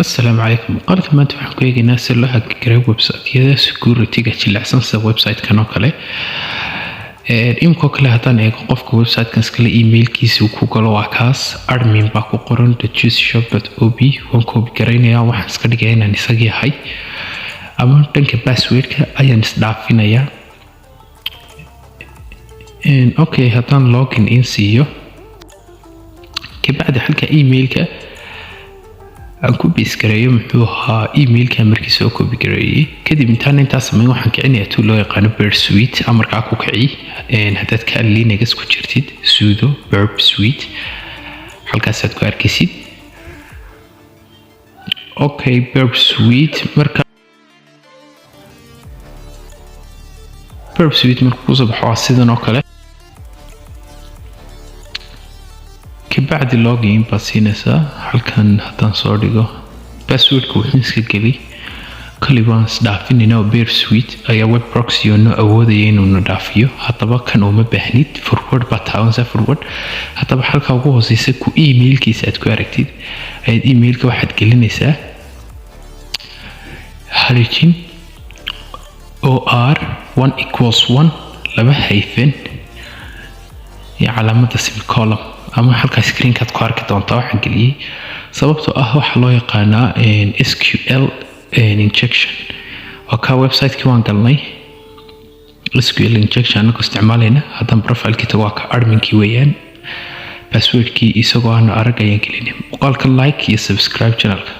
Asalaamu calaykum. Muuqaalka maanta waxaan ku eegaynaa si loo hack gareeyo website-yada security-ga jilicsan, sida website-kan oo kale. Iminkoo kale haddaan eego qofka website-kan iskale, emailkiisa uu ku galo waa kaas, admin baa ku qoran juiceshop.ob. Waan copy garaynayaa, waxaan iska dhigaya inaan isag yahay, ama dhanka passwordka ayaan isdhaafinayaa. Okay, haddaan login in siiyo, kabacdi halka emailka aan ku paste gareeyo, muxuu ahaa emailka markii soo copy gareeyey. Kadib intaan intaas samayn, waxaan kicinayaa tool loo yaqaano Burp Suite. Amarkaa ku kici haddaad ka Linux ku jirtid, sudo burp suite, halkaasaad ku arkaysid. Okay, Burp Suite marka, Burp Suite markuu kusoo baxo waa sidan oo kale. Kabacdi login baad siinaysaa. Halkan haddaan soo dhigo passwordka, wuxuu iska geli kali waan isdhaafinayna oo Burp Suite ayaa web proxy oo noo awoodaya inuuna dhaafiyo. Haddaba kan uma baahnid, forward baad taabanaysaa, forward. Haddaba halka ugu hooseysa ku emailkiisa aad ku aragtid ayaad emailka waxaad gelinaysaa harijin or one equals one, laba hyphen iyo calaamada semicolon, ama halkaa screenkaad ku arki doontaa waxaan geliyey. Sababtoo ah waxaa loo yaqaanaa SQL injection. Waa kaa website-kii waan galnay, SQL injection anagoo isticmaalayna. Haddaan profilekii tago, waa ka adminkii weeyaan. Passwordkii isagoo aanu arag ayaan gelinay. Muuqaalka like iyo subscribe channelka.